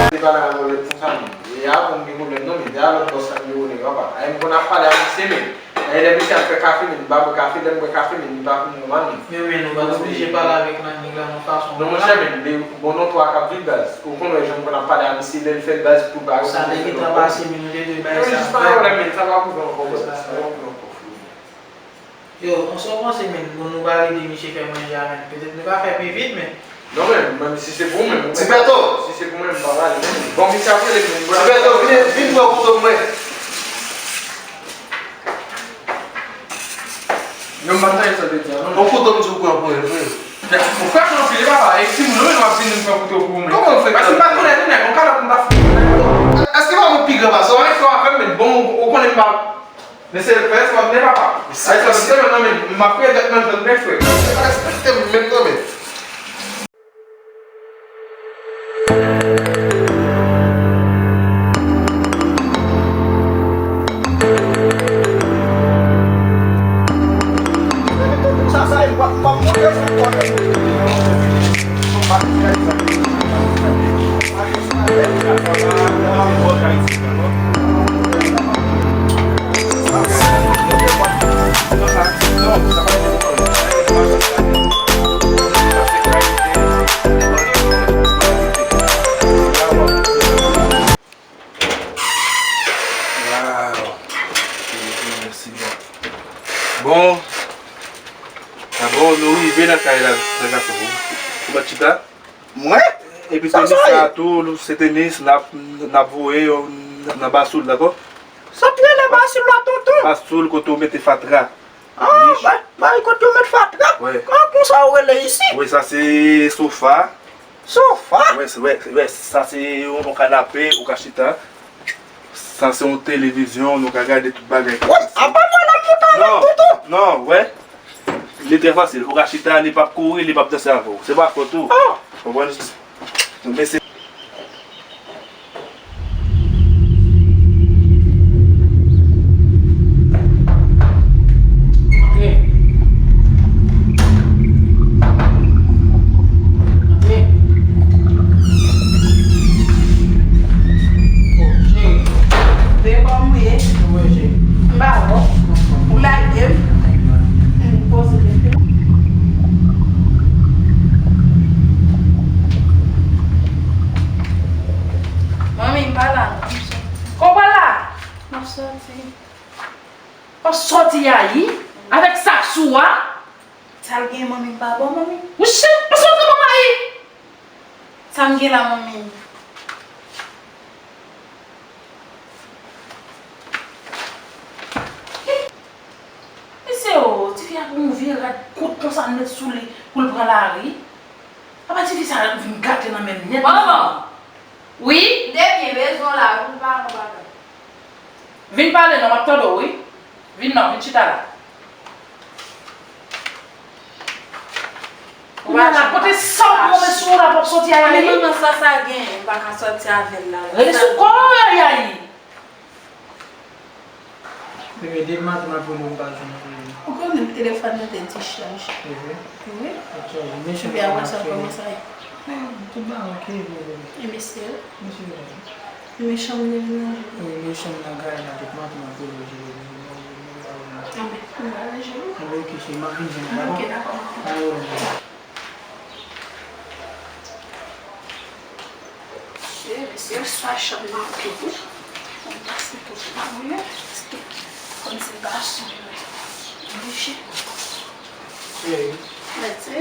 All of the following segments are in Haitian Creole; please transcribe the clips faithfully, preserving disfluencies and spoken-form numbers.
Li pa nan rèv konsa, men. E avan m gen pwoblèm non, men. Dèyè lòt bòs la m gen pwoblèm, papa. Ay, m konn ap pale ak misye, men. Ay, lè misye ap fè kafe, men, m pa bwè kafe, lè m bwè kafe, men, m pa konn pran manmi. Men, men, nou pa oblije pale avèk manmi la nan fason. Non, monchè, men, li, bon, non, twa k ap viv baz. Ou konn wè jan m konn ap pale ak misye, lè l fè baz pou bagay. Sa te gentan pase, men, nou te dwe bay sa. Jis pa yon pwoblèm, men, sa pa pou ankò, baz. Sa pa pou ankò, frè. Yo, sa w panse, men? Bon, nou pa rele misye fè manje a, men. Petèt nou ka fè pi vit, men. Non, men, menm si se pou mwen, mwen. Ti Bèto! Si se pou mwen, m pa pale. Bon, misye ap rele, men. Ti Bèto, vin, vin pran kouto mwen. Non, m pa tande sa w te di a, non. Yon kouto m sou pran pou mwen, frè. Ou fè anpil, papa. E si moun, mwen, w ap vin pran kouto pou mwen. Kòman w fè? Paske m pa t konnen tou, nèg. Yon kalòt m pa fè. Èske pa mwen pi gran pase w? Ou fè w avè m, men. Bon, ou konnen m pa Men se frè, se pa vle papa. Ay, sa se menm nan men, m ap fè dèt nan jòn men frè. Se pa respekte m menm nan men. Bon, dabò, nou rive nan kay la, nan gason. Ou mèt chita? Mwen? Epi tenis la tou, se tenis n ap, n ap voye yo nan basoul, dakò? Sa t rele basoul la, tonton? Basoul kote w mete fatra. Ah, bay, bay kote yo met fatra? Wi. Kon, konsa yo rele isi? Wi, sa se sofa. Sofa? Wi, se, wi, wi, sa se yon, yon kanape, ou ka chita. Sa se yon televizyon, nou ka gade tout bagay. Wi, apa mwen nan mouta avèk tonton? Non, wi. Li trè fasil. Ou ka chita, li p ap kouri, li p ap danse avè w. Se pa fòt ou. Ah. Konprann? Mesye. Antre. Antre. Oh, cheri. Veye kòm ou ye. Mwen, cheri. M pa bon. Ou lage m. M poze m. Manmi, m pa la non. Kòman w pa la? M ap soti. W ap soti Yayi? Avèk sa k sou a? Sa l gen, manmi, m pa bon, manmi. Mouche, w ap soti kòman Yayi? Sa m gen la, manmi? Mesye o, tifi a pran yon vye rad kout konsa nèt sou li pou l pran lari. Apa tifi sa vin gate nan men l nèt. Manman! Wi? M te byen bezwen w la wi, m pa nan bagay. Vin pale non, m ap tande w wi. Vin non, vin chita la. Kounye a la, kote sa w pran men sou w la pou w ap soti a Yayi? Men manman, sa sa gen? M pa ka soti avè l la. Rele sou kò w, Yayi. Bebe, depi maten m ap rele w, m pa jwenn ou. Ou konnen telefòn nan te dichaj. Wi. Epi apre sa, kòman sa ye? Tout bagay ok, bebe. E mesye yo? Mesye yo la. Men chanm nan nan je. Wi, men chanm nan gaye nan tout maten nan polo je. Anben, m al je. Anben, ok, cheri, m ap vin jwenn ou, dakò? Ok, dakò. Alright. Mesye, mesye, sa chanm nan pi wi. Mwen pase tout la wi, paske kòm se gason yo ye. Oblije. Cheri. Mèt se.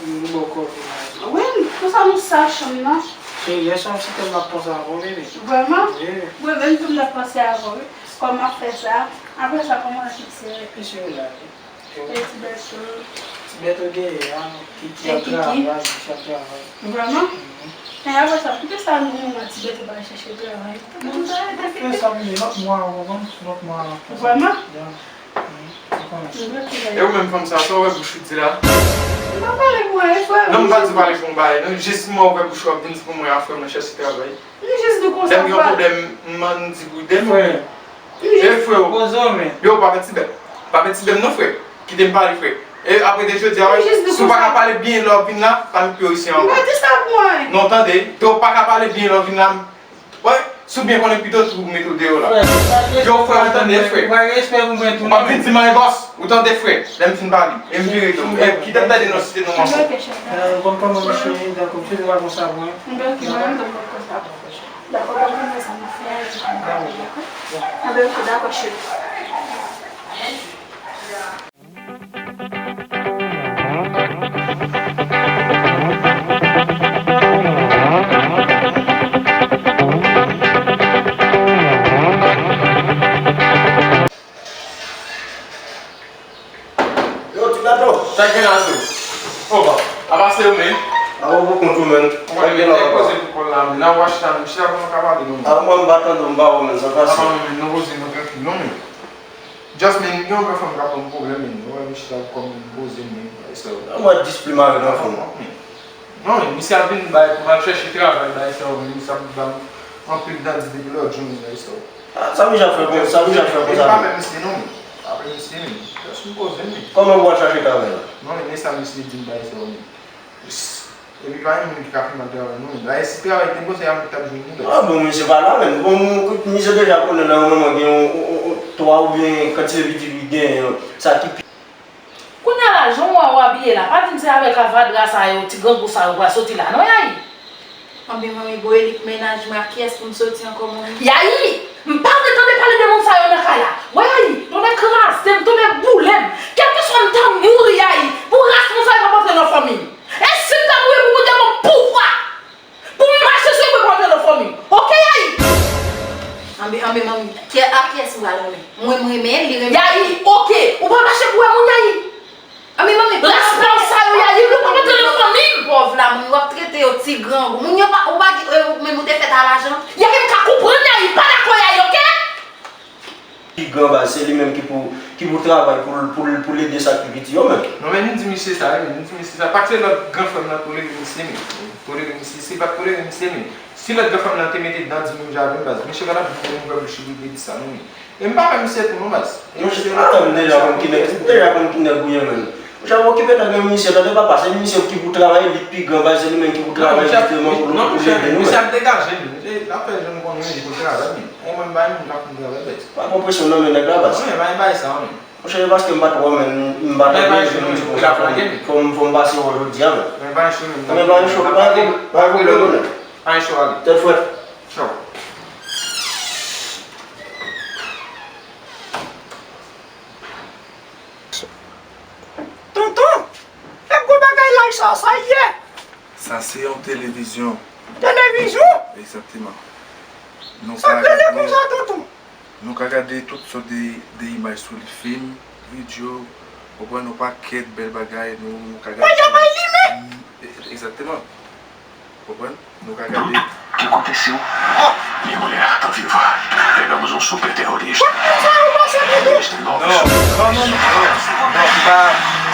M bò kò tou la. Wi, pou sa nou sal chanm nan. Cheri, lè chanm si tèm ap panse avè w, bebe. Vrèman? Wi. Wi, menm tou m t ap panse avè w, wi. Kòm m ap fè sa, apre sa, kòman l ap fikse? Epi cheri la, wi. E ti Bèto? Ti Bèto dèyè a, ki, ki ap travay, ki ap travay. Vrèman? Mhm. Men apre sa, poukisa nou menm ti Bèto pa al chèche travay? Fè sa vini lòt mwa, ou konprann? Lòt mwa. Vrèman? Ya. E ou menm fanm sa, sa w wè bouch ou di la? M pa pale pou anyen, frè. Non, m pa di pale pou m pale. Non, jis mwen ouvè bouch ou ap vin di pou mwen a frè m nan chèche travay. M jis di konsa. Lè m gen yon pwoblèm, m ann di pou de m. Frè. M jis poze w men. Yo, pa fè ti bèm. Pa fè ti bèm non, frè. Kite m pale, frè. E apre de jodi a, si w pa ka pale byen lè w vin la, pa met pye w isi ankò. M pa di sa pou anyen. Non, tande, ke w pa ka pale byen lè w vin la, Wè, si w byen konnen pito tou mete w deyò la. Yo, frè, ou tande, frè. Ou pa vin di m anyen, bòs. Ou tande, frè. Lè m fin pale. E m vire tou. E kite m tande non, site non, manman. Dakò, kòm kòman misye, dakò, misye te pa konsa pou mwen. Dakò, kòm kòman sa nou fè a, dakò. Dakò, cheri. Yo, ti gato. Sa k gen la, sou? Opa, apa se yo menm? Apa pou kont ou menm? Mwen gen la, papa. Poze pou kòl la, men nan wach la, men chita pou nou ka pale, non. Apa mwen m pa tande, m pa wè, men sa pase. Apa, men nou poze nou trankil, non, men. Jasmine, gen yon grann fanm k ap ban m pwoblèm, men nou wè, men chita pou kòm m poze, men, sa yo. Mwen dis plim avèk nan fanm. Non, men misye ap vin bay, pou m al chèche travay, bay sa yo, men misye ap ban m anpil dandi depi lòt jou, men, bay sa yo. Ah, sa misye ap fè kon, sa misye ap fè konsa. E pa menm misye non, men. Pa menm misye, men. Jis m poze, men. Kòman pou w al chache travay la? Non, men, men sa misye di m bay sa yo, men. Epi pa gen moun ki ka fè mal travay, non, men. Dayè, si travay te bon, se Amerik t ap jwenn nou, men. Ah, bon, misye pa la, men. Bon, moun, misye deja konnen nan yon moman gen yon, yon, yon, yon twa oubyen kantite pitit li genyen, sa ki pi. Kounye a la, jan w wè w abiye la, pa di m se avèk avadra sa yo, ti grangou sa yo pral soti la, non, Yayi? Anben, manmi, bo elik mennaj mwen, ak kiyès pou m soti ankò, manmi? Yayi! M pa vle tande pale de moun sa yo nan kay la. Wè, Yayi, tonnè kraze m, tonnè boule m. Kèlkeswa m ta mouri, Yayi, pou ras moun sa yo p ap antre nan fanmi m. E si m ta mouri pou Bondye ban m pouvwa pou m mache sou yo pou yo pa antre nan fanmi m. Oke, Yayi? Anben, anben, manmi, kiyè-, a kiyès ou pral renmen? Mwen, m renmen l, li renmen. Yayi, oke. Ou pral mache pou wè moun, Yayi? Anben, manmi, ras pa w sa yo, Yayi, yo p ap antre nan fanmi m. Pòv la, moun, w ap trete yo ti grangou. Moun yo pa, ou pa di, e, ou menm ou te fèt a lajan. Yayi, m ka konprann, Yayi, pa dakò, Yayi, oke? Pi gran baz, se li menm ki pou, ki pou travay pou l, pou l, pou l ede sa k pi piti yo menm. Non, men nou di misye sa, wi, men nou di misye sa. Pa t se lòt gran frè m nan tolere misye, men. Tolere misye, se pa t tolere misye, men. Si lòt gran frè m nan te mete dan di menm jan avè m, baz, misye pa t ap vin ouvè bouch li pou l di sa, non, men. E m pa pè misye tou, non, baz. E misye, ah, m deja konn ki nèg, m deja konn ki nèg ou ye, menm. Monchè, okipe nèg nan misye, tande papa, se misye ki pou travay, li pi gran, baz, se li menm ki pou travay, jisteman, pou, pou ede nou, menm. Misye ap degaje, men. Misye ap fè jan nou konnen li pou travay, men. E mwen, m pa renmen moun k ap vin travay, baz. Pa pran presyon nan men nèg la, baz. Non, men, pa gen bagay sa, non. Monchè, se paske m pa t wè w, men, m pa t wè w, men, m di konsa, fò m, fò m pase wè w jodi a, men. Men pa gen cho, men. Men pa gen cho, pa gen, pa gen pwoblèm, non. Pa gen cho, ale. Tèt frèt. Cho. Tonton, e gwo bagay laj sa, sa ye? Sa se yon televizyon. Televizyon? Egzakteman. Sa k rele konsa, tonton? Nou ka gade tout sòt de, de imaj sou li, fim, videyo, ou konprann, yon pakèt bèl bagay, nou, nou ka gade. Mwen, y ap limen? Mm, e, egzakteman. Konprann? Nou ka gade. Ki kote si w? Li mouri la, tann fin fwa. Lè blan bouzon sou pè tèworis. Non, non, non, non, non, se pa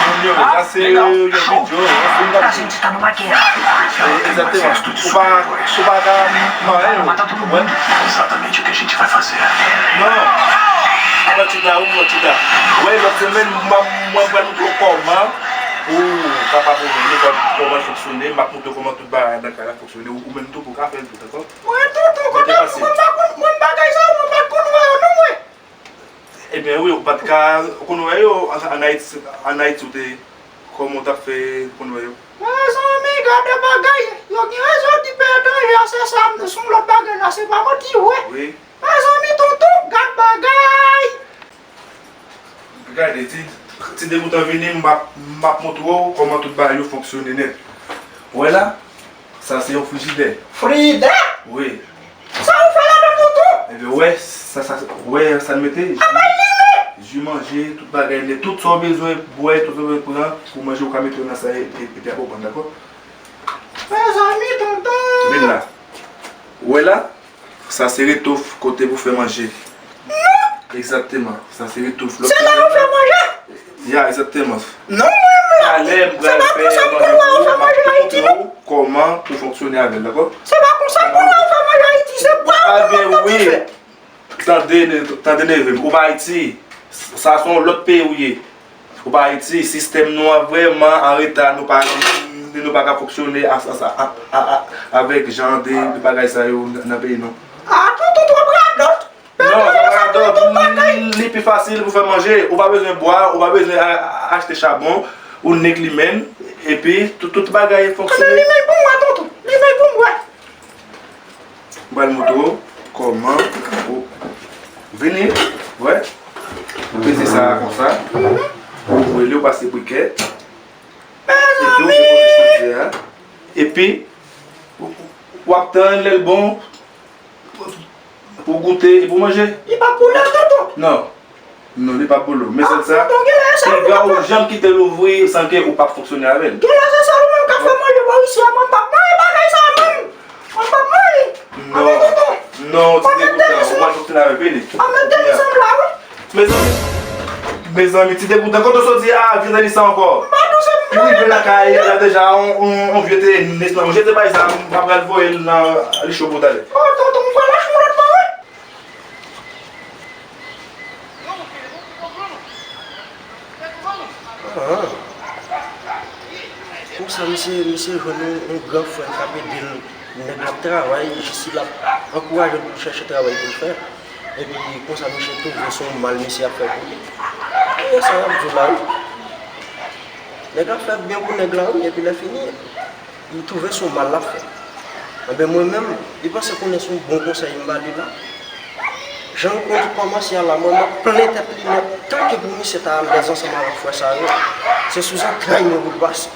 moun yo, sa se yon videyo, yon fim k ap di. Egzakteman. Ou pa, ou pa ka manyen yo, konprann? Non. Ou pran ti ta, ou pran ti ta. Wè, lòt semèn, mwen, mwen pral montre w kòman ou kapab ouvri lekòl, kòman l fonksyone, m ap montre w kòman tout bagay nan kay la fonksyone, ou, ou menm tou pou w ka fè l tou, dakò? Mwen tou, tou, mwen pa konn, mwen pa konn, mwen bagay sa yo, mwen pa konn wè yo non, mwen. Ebyen, wi, ou pa t ka konn wè yo, an, an Ayiti, an Ayiti, ou te, kòman w t ap fè konn wè yo? Mezanmi, gade bagay, yo gen rezon di pè etranje a, se sa, se yon lòt bagay la, se pa manti, wi. Wi. Mezanmi, tonton, gad bagay! Gade, ti, ti degoutan vini, m ap, m ap montre w kòman tout bagay yo fonksyone nèt. Ou wè la? Sa se yon frijidè. Frijidè? Wi. Sa ou fè ladan, tonton? Ebyen, wè, sa, sa, wè, sa n mete. Apa l limen? Ji manje, tout bagay nèt, tout sa w bezwen bwè, tout sa w bezwen pran pou manje, ou ka mete yo nan sa, e, e, epi apre w pran, dakò? Mezanmi, tonton! Vin la. Ou wè la? Sa se retouf kote pou fè manje. Non! Egzakteman. Sa se retouf. Se la yo fè manje? Ya, egzakteman. Non, mwen menm. Talè, m pral fè manje pou ou, m ap montre w kòman pou fonksyone avè l, dakò? Se pa konsa pou w fè manje Ayiti, se bwa ou menm konn fè. Tande, tande neve m, ou pa Ayiti, sa se yon lòt peyi ou ye. Ou pa Ayiti, sistèm nou an vrèman an reta, nou pa, nou pa ka fonksyone a, a, a, a, a, avèk jan de, de bagay sa yo nan, nan peyi nou. A, tonton, twòp radòt. Non, sa pa radòt. Li pi fasil pou fè manje. Ou pa bezwen bwa, ou pa bezwen a, a, achte chabon, ou nik limenn, epi tout, tout bagay fonksyone. Limenn pou mwen, tonton. Limenn pou mwen. M pral montre w kòman ou vini, wè. Ou peze sa a konsa. Ou rele, ou pase brikè. Epi ou depoze chodyè a. Epi, w ap tann lè l bon pou goute epi w manje. Li pa pou lè, tonton? Non. Non, li pa pou lou. Men sèl sa, piga ou janm kite l ouvri san ke ou p ap fonksyone avè l. Genlè se sèl ou menm k ap fè manje bò isi a, mwen m p ap manje bagay sa a, mwen. Mwen p ap manje. Non, non, ti degoutan, ou pral fonksyone avè l, vini. Mezanmi, mezanmi, ti degoutan, kote w soti a, vye tenis sa ankò? Ou rive lakay la deja, on, on, on vye tenis nan, ou jete bay sa, m pral voye l nan li cho pou talè. Oh, tonton, m pral achte yon lòt bò, wi. Ah. Konsa, misye, misye jwenn yon, yon gran frè l k ap ede l. Nèg la ap travay, jis l ap ankouraje l pou l chèche travay pou l fè. Epi, konsa, misye twouve se yon mal misye ap fè pou li. E sa y ap di w la, wi. Nèg la ap fè byen pou nèg la, wi, epi lè fini, li twouve se yon mal l ap fè. Enben, mwen menm, li panse konnen se yon bon konsèy m ba li la. Jan l konn kòmanse a la, mwen, m ap plen tèt li nèt, tanke pou misye ta alèz ansanm avèk frè sa yo, se sou zantray mwen pou l pase.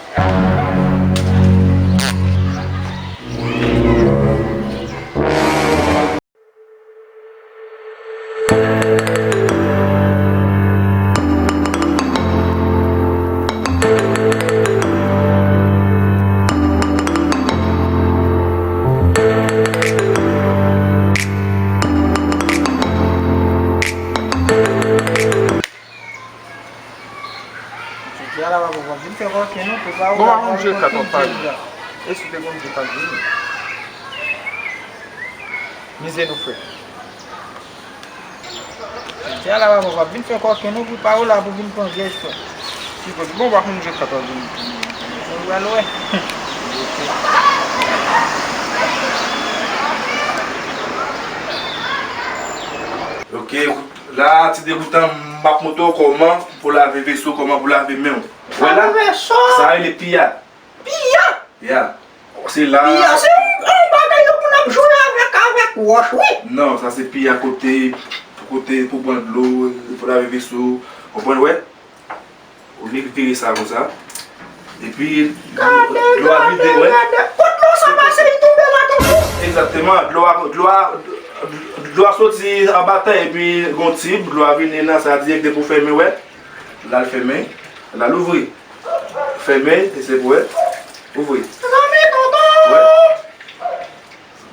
Jodi a la, papa, w ap vin fè kòken nou, prepare w la pou al konn kat w ap pale. E si w te konn jwe kat vini? Mize nou, frè. Jodi a la, papa, w ap vin fè kòken nou, prepare w la pou vin pran vyèj, frè. Ki kote? Bon, w pa konn jwe kat w ap vin. Ou pral wè. Ok. La, ti degoutan, m ap montre w kòman pou lave veso, kòman pou lave men w. Wè la? Lave veso. Sa rele piya. Piya? Ya. Se la. Piya se yon, yon bagay yo konn ap jwe avèk, avèk wòch, wi. Non, sa se piya kote, kote pou pran dlo, pou lave veso. Konprann, wè? Ou vin vire sa konsa. Epi, dlo a vide, wè. Kot dlo sa pase, li tonbe la, tonton? Egzakteman. Dlo a, dlo a, dlo a soti anba tè, epi gon tib, dlo a vini nan sa dirèk depi w fèmen, wè. L al fèmen, l al ouvri. Fèmen, e se pou, wè. Ouvri. Zanmi, tonton! Wè.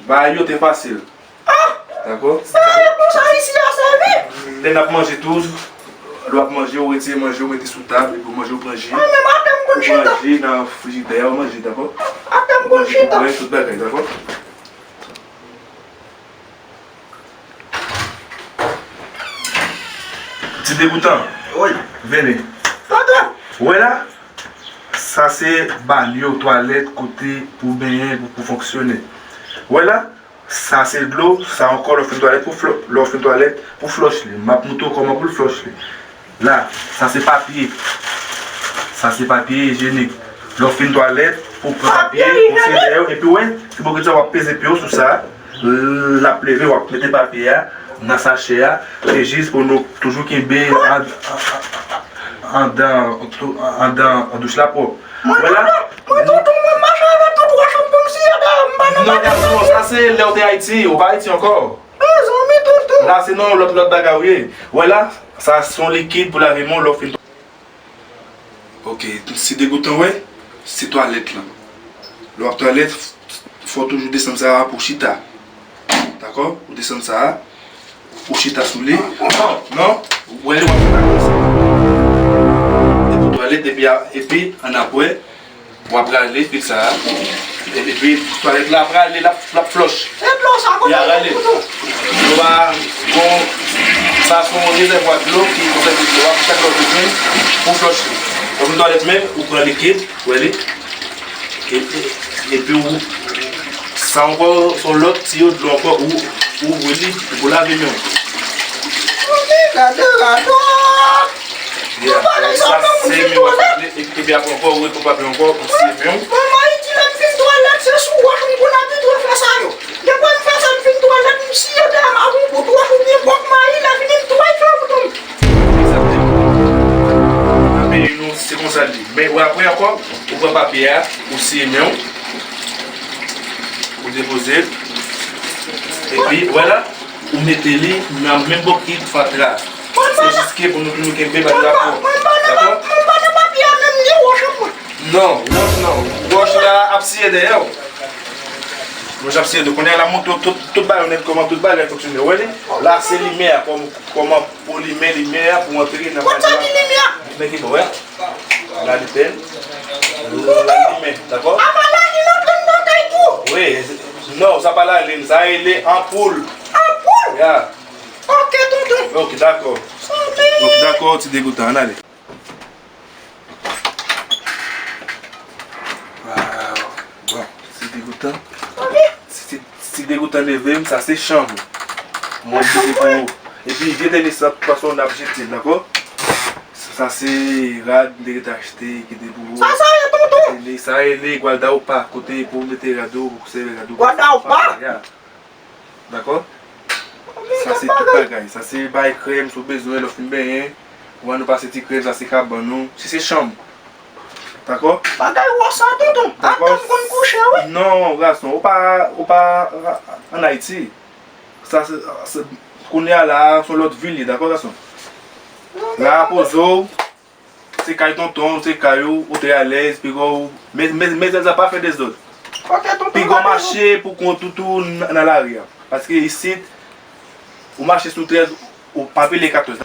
Bagay yo te fasil. Ah! Dakò? Sa e pou sa isi a sèvi? Lè n ap manje tou, lè w ap manje, ou retire manje, ou mete sou tab, epi ou manje, ou pran ji. Mwen menm, atè m konn chita. Ou pran ji nan frijidè a, ou manje, dakò? Atè m konn chita. Ou pran tout bagay, dakò? Ti degoutan. Wi. Vini. Tonton. Ou wè la? Sa se banyo, twalèt, kote pou benyen, pou, pou fonksyone. Ou wè la? Sa se dlo, sa ankò lè w fin twalèt pou flò-, lè w fin twalèt pou flòch li. M ap montre w kòman pou l flòch li. La, sa se papye. Sa se papye ijyenik. Lè w fin twalèt, ou pran papye, ou sere dèyè w, epi w wè, se bò kote sa w ap peze pye w sou sa, l ap leve, w ap mete papye a nan sachè a, se jis pou nou toujou kenbe an-, andan, andan douch la pwòp. Mwen, tonton, mwen, tonton, mwen mache avèk tout wòch m konn siye dèyè m, m pa nan bagay sa. Non, gason, sa se lè w te Ayiti, ou pa Ayiti ankò. Mezanmi, tonton. La, se nan yon lòt, lòt bagay ou ye. Wè la, sa se yon likid pou lave men w lè w fin. Ok, ti degoutan, wè, se twalèt lan. Lè w ap twalèt, fò w toujou desann sa a pou w chita. Dakò? Ou desann sa a. Ou chita sou li. Non, non. Ou wè li w ap fè bagay sa. Twalèt, epi a- epi annapre, w ap rale fil sa a. Epi twalèt la ap rale, l ap, l ap flòch. E dlo sa, kote y a rale? Yo va gon, sa se yon rezèvwa dlo ki konsève dlo a pou chak lè w bezwen pou flòch li. Lè w fin twalèt menm, ou pran likid, ou wè li. E- e- Epi ou, sa ankò, se yon lòt tiyo dlo ankò, ou, ou ouvri li pou lave men w. Gade radòt! Yo pale sa nan moun fin twalèt. Epi apre ankò, ou reponn papye ankò, ou siye men w. Mwen, mwen, Ayiti, lè m fin twalèt, se sou wòch m konn abitye fè sa yo. Depi m fè sa, m fin twalèt, m siye dèyè m avèk yon kout wòch oubyen bòk mayi, lè fini m twalèt fè bouton m. Nan peyi nou, se konsa l ye. Men ou apre ankò, ou pran papye a, ou siye men w, ou depoze l, epi, vwala, ou mete li nan menm bòkit fatra. Se jis ke pou nou, pou nou kenbe pa drapo. Dakò? Mwen pa nan papye a menm, li wòch an mwen. Non, wòch non. Wòch la ap siye dèyè w. Wòch ap siye dèyè. Kounye a la montre w tout, tout bagay nèt, kòman tout bagay fonksyone. Ou wè li? La se limyè a, kòm, kòman pou limen limyè a pou antre nan bagay la. Konn sa ki limyè? Men ki bon, wè. Laliten. Lalime, dakò? Apa lalime antre nan kay tou? Wi, non, sa pa lalime, sa rele anpoul. Anpoul? Ya. Ok, tonton. Ok, dakò. Ok, dakò, ti degoutan, ann ale. Waw. Bon, ti degoutan. Ok. Ti, ti, ti degoutan leve m, sa se chanm. Mwen mete pou ou. Epi vye tènis la, tout fason n ap jete l, dakò? Sa se rad m te rete achte ki te pou ou. Sa, sa ye, tonton? Sa rele Guarda-roupa, kote pou w mete rad ou, pou w sèvi rad ou. Guarda-roupa? Ya. Dakò? Sa se tout bagay. Sa se bay krèm si w bezwen lè w fin benyen. Ou ann pase ti krèm, sa se kabann ou. Si se chanm. Dakò? Bagay wòs sa, tonton. Dakò? Atann m konn kouche, wi. Non, gason, ou pa, ou pa an Ayiti. Sa se, se, kounye a la, se yon lòt vil li, dakò, gason? La, poze w, se kay tonton, se kay ou, ou trè alèz, piga w, men, men, men zèl sa pa fè dezòd. Ok, tonton, piga w mache pou kont ou tou nan, nan lari a. Paske isit, ou mache sou trèz, ou pa pile katòz.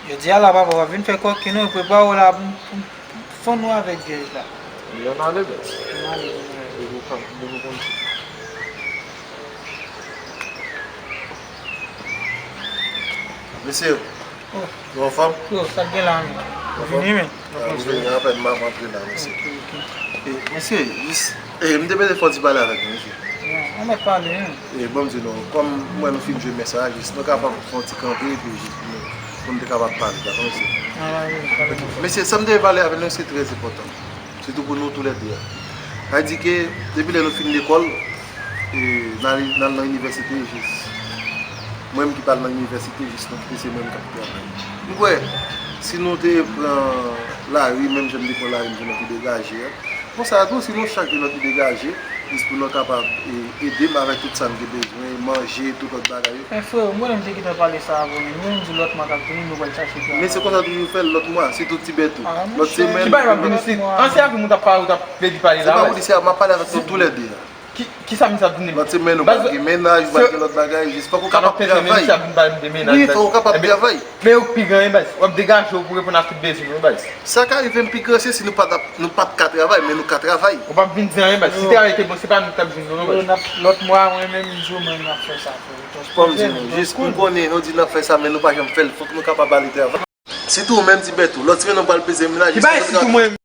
Jodi a la, papa, w ap vin fè kòki nou, prepare w la pou, pou, pou fann ou avèk vyèj la. Li ann ale, bèl. Ann ale, bèl. Depi w ka, depi w konn. Mesye, oh, nou anfòm? Yo, sa k gen la, men? Anfòm? Vini, men. Ah, m vini apèn, m ap antre la, mesye. Ok, ok. E, mesye, jis, e, m te bezwen fè yon ti pale avèk nou, mesye. Bon, ann mèt pale, wi. E, bon, m di nou, kòm m wè nou fin jwe mès la, jis nou kapab fè yon ti kanpe, epi jis pou nou, pou nou te kapab pale, dakò, mesye? Ann pale, pale. Mesye, sa m te vle pale avèk nou, se trè enpòtan. Sitou pou nou toulède a. Sa vle di ke, depi lè nou fin lekòl, e, n al, n al nan inivèsite, jis mwen menm ki pa al nan inivèsite, jis nou kite se mwen menm k ap travay. M kwè, si nou te pran lari, menm jan m te pran lari m te nan pi degaje a, konsa tou, si nou chak vin nan pi degaje, jis pou nou kapab, e, ede m avèk tout sa m te bezwen, manje, tout lòt bagay yo. Men freo, m konnen m te gentan pale sa avè w, men nou menm di lòt mwa k ap vini, nou pral chache travay. Men se konsa toujou fè l lòt mwa, sitou Tibèt tou. Lòt semèn. Ki bagay w ap vin isit? An, se avè m ou t ap pale, ou t ap redi pale la, baz. Se pa pou di se a, m ap pale avèk nou toulède a. Ki, ki sa misye ap vin? Lòt semèn, ou pral gen mennaj, ou pral gen lòt bagay, jis fòk ou kapab travay. Wi, fòk ou kapab travay. Men ou k pi gran, wi, baz. W ap degaje w pou reponn a tout bezwen yo, baz. Sa ka rive m pi gran, se si nou pa t ap, nou pa t ka travay, men nou ka travay. Ou p ap vin di anyen, baz. Si travay te bon, se pa nou k t ap jwenn nou, non, baz. Lòt mwa, mwen menm, m di w, mwen, n ap fè sa, freo. Fò m di nou, jis m konnen nou di n ap fè sa, men nou pa janm fè l. Fòk nou kapab ale travay. Sitou ou menm, Tibèt tou. Lòt semèn, nou pral peze mennaj, jis fòk nou travay.